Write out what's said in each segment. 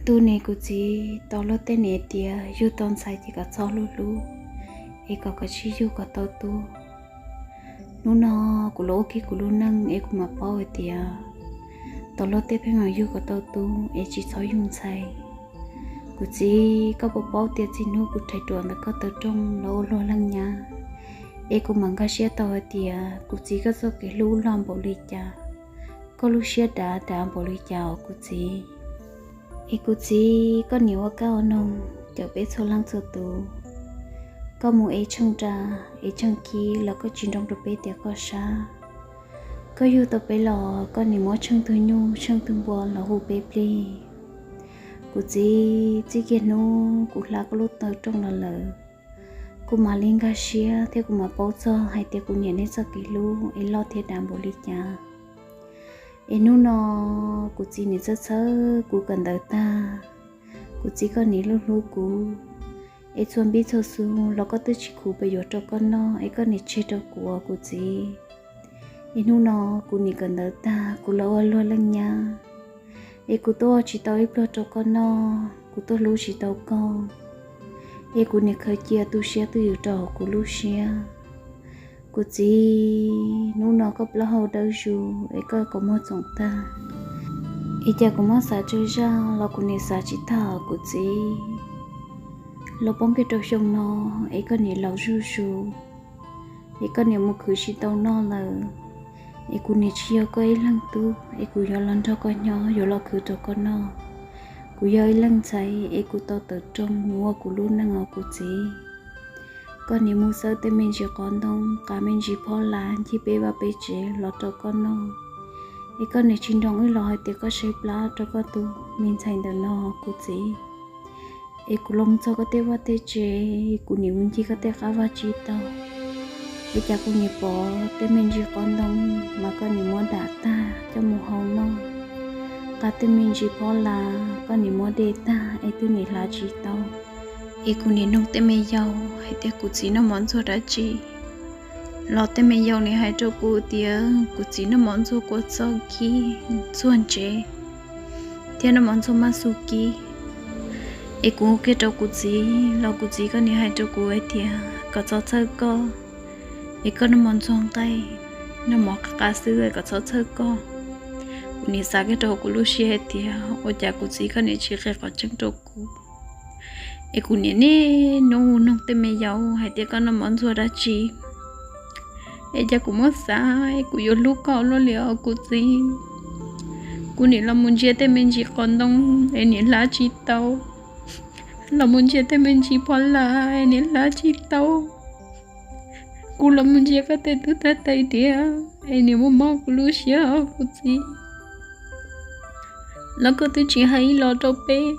Tub ne, kuv txiv, tau luag tej niam tias yug tau ntxhais ces kom txhob hlub hlub, es kom kav tsij yug kom tau tub. Hnub no kuv los ua kiag kuv lub neej es kuv mam paub hais tias tau luag tej pheej hais yug kom tau tub es tsis txhob yug ntxhais. Kuv txiv, koj puas paub tias txij hnub kuv rhais ruam ntawm koj taw rooj los ua luag leej nyab, es kuv mam nkag siab tau hais tias kuv txiv koj txoj kev hlub loj npaum li cas, koj lub siab dav dav npaum li cas os kuv txiv. Es kuv txiv, koj niam ua kab ua noog cawm peb txhua leej txhua tus. Koj mus ev tsheej nra, ev tsheej kib los koj tsis nroo rau peb tias koj sab. Koj yug tau peb los koj niam muab tsheej tug nyuj tsheej tug npua los hu peb plig. Kuv txiv, txij kiag hnub kuv hla koj lub taw rooj los lawm, kuv mam li nkag siab thiab kuv mam paub txog hais tias kuv niam nej txoj kev hlub es loj thiab dav npaum li cas. Es hnub no kuv txiv niam txhawj txhawj kuv kawm ntawv tag, kuv txiv koj niam hlub hlub kuv, es txhua npib txhua xu los koj twb tsis khuv pes yuav rau koj noj es koj niam tseg rau kuv os kuv txiv. Es hnub no kuv niam kawm ntawv tag kuv los ua luag leej nyab, es kuv tuaj ua tsis tau ib pluag rau koj noj, kuv tuaj hlub tsis tau koj, es kuv niam khaws cia tu siab twj ywm rau hauv kuv lub siab. Kuv txiv, hnub no koj plaub hau dawb zus es koj kaus muag txoom tag, es cas kuv muab xav tsawg zaj los kuv niam xav tsis tag os kuv txiv. Los poob kiag rau xyoo no es koj niam laus zuj zus, es koj niam mus khwv tsis tau noj lawm, es kuv niam tsis yog koj ib leeg tub es kuv yuav los nrog koj nyob yuav los khwv rau koj noj. Kuv yog ib leeg ntxhais es kuv tau tawm rooj mus ua kuv lub neej os kuv txiv. Koj niam mus xawb tej me ntsis qos ntoo, qav me ntsis phob las ncig peb vaj peb tsev los rau koj noj, es koj niam tsis nroo wb los hais tias koj saib plab rau koj tus me ntxhais ntawm no kuv txiv. Es kuv los mus txog koj tej vaj tej tsev, kuv niam mus ncig koj tej qab vaj tsis tau, es cas kuv niam pom tej me ntsis qos ntoo mas koj niam muab dam tag coj mus hau noj, qav tej me ntsis phob las koj niam muab de tag es twb niam hlav tsis tau. Es kuv niam nug tej me yau hais tias kuv txiv noj mov ntxuag dab tsi, los tej me yau niam hais rau kuv tias kuv txiv noj mov ntxuag kua txob kib, ntxuag ntsev, thiab noj mov ntxuag maj xu kib. Es kuv hu kiag rau kuv txiv los kuv txiv koj niam hais rau kuv hais tias kom txhob txhawj koj, es koj noj mov ntxuag nqaij, noj mov qab qab xwb es kom txhob txhawj koj. Kuv niam xav kiag rau kuv lub siab hais tias ua cas kuv txiv koj niam tsis qhia qhov tseeb rau kuv. Es kuv niam niaj hnub nug tej me yau hais tias koj noj mov ntxuag dab tsi, es cas kuv muab xav es kuv yuav hlub koj luaj li os kuv txiv. Kuv niam los mus ntsia tej me ntsis qos ntoo es niam hlav tsis tau, los mus ntsia tej me ntsis phob las es niam hlav tsis tau. Kuv los mus ntsia koj tej tub tag tais diav es niam muab mob kuv lub siab os kuv txiv. Los koj twb tsis hais ib los rau peb.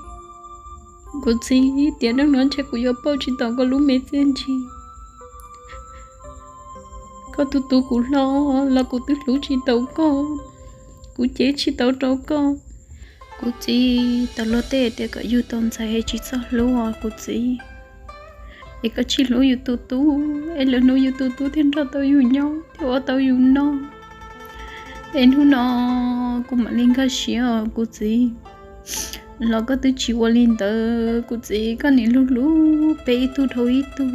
Kuv txiv, tiam neej no ntshe kuv yuav pauj tsis tau koj lub me txiaj ntsig. Koj tus tub kuv hlob los kuv twb hlub tsis tau koj, kuv cev tsis tau rau koj. Kuv txiv, tau luag tej tias kom yug tau ntxhais es tsis txhob hlub os kuv txiv. Es koj tsis hlub yus tus tub, es lwm hnub yus tus tub thiaj nrog tau yus nyob thiaj ua tau yus noj. Es hnub no kuv mam li nkag siab os kuv txiv. Los koj twb tsis ua li ntawd kuv txiv, koj niam hlub hlub peb ib tug dhau ib tug.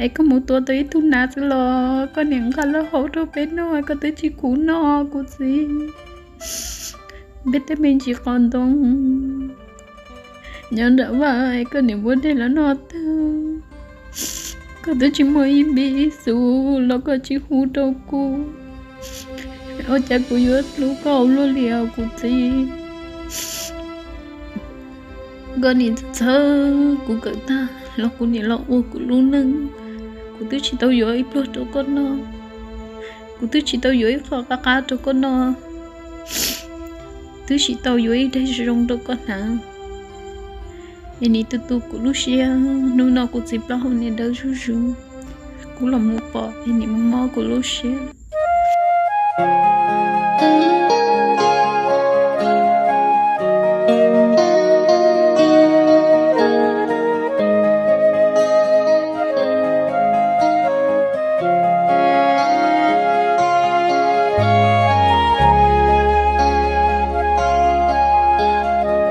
Es koj mus tua tau ib tug nas xwb los koj niam nqa los hau rau peb noj, koj twb tsis khuv noj kuv txiv. Peb tej me ntsis qos ntoo nyob nram vaj es koj niam muab de los noj tag. Koj twb tsis muaj ib npib ib xu los koj tsis hu rau kuv. Ua cas kuv yuav hlub koj ua luaj li os kuv txiv. Koj niam txhawj kuv kawm tag los kuv niam los ua kuv lub neej. Kuv twb tsis tau yuav ib pluag rau koj noj, kuv twb tsis tau yuav ib qho qab qab rau koj noj, twb tsis tau yuav ib daim zoo rau koj hnav. Es nim tu tu kuv lub siab, hnub no kuv txiv plaub hau niam dawb zuj zus, kuv los mus pom es nim mob kuv lub siab.